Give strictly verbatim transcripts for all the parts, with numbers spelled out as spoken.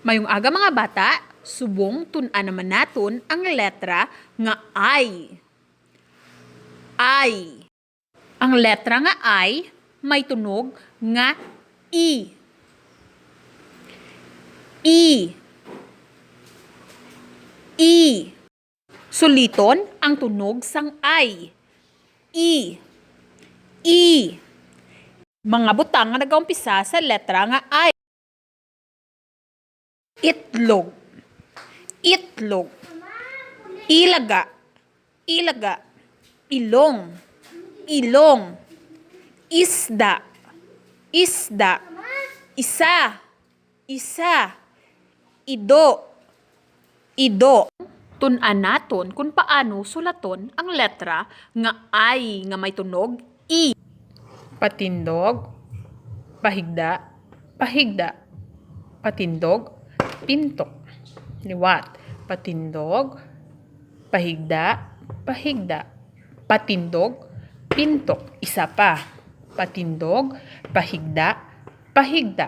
Mayong aga, mga bata, subong tun-an naman naton ang letra nga I. I. Ang letra nga I may tunog nga I. I. I. Suliton ang tunog sang I. I. I. Mga butang nga nagaumpisa sa letra nga I. Itlog. Itlog. Ilaga. Ilaga. Ilong. Ilong. Isda. Isda. Isa. Isa. Ido. Ido. Tun-an naton kung paano sulaton ang letra nga I nga may tunog I. Patindog, pahigda, pahigda. Patindog, pintok. Liwat. Patindog, pahigda, pahigda. Patindog, pintok. Isa pa. Patindog, pahigda, pahigda.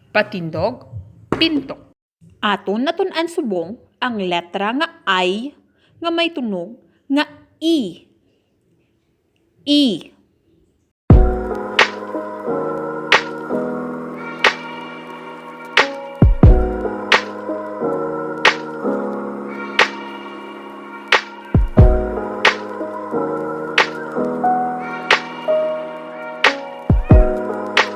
Patindog, pintok. Aton natun-an subong ang letra nga I nga may tunog nga I. I.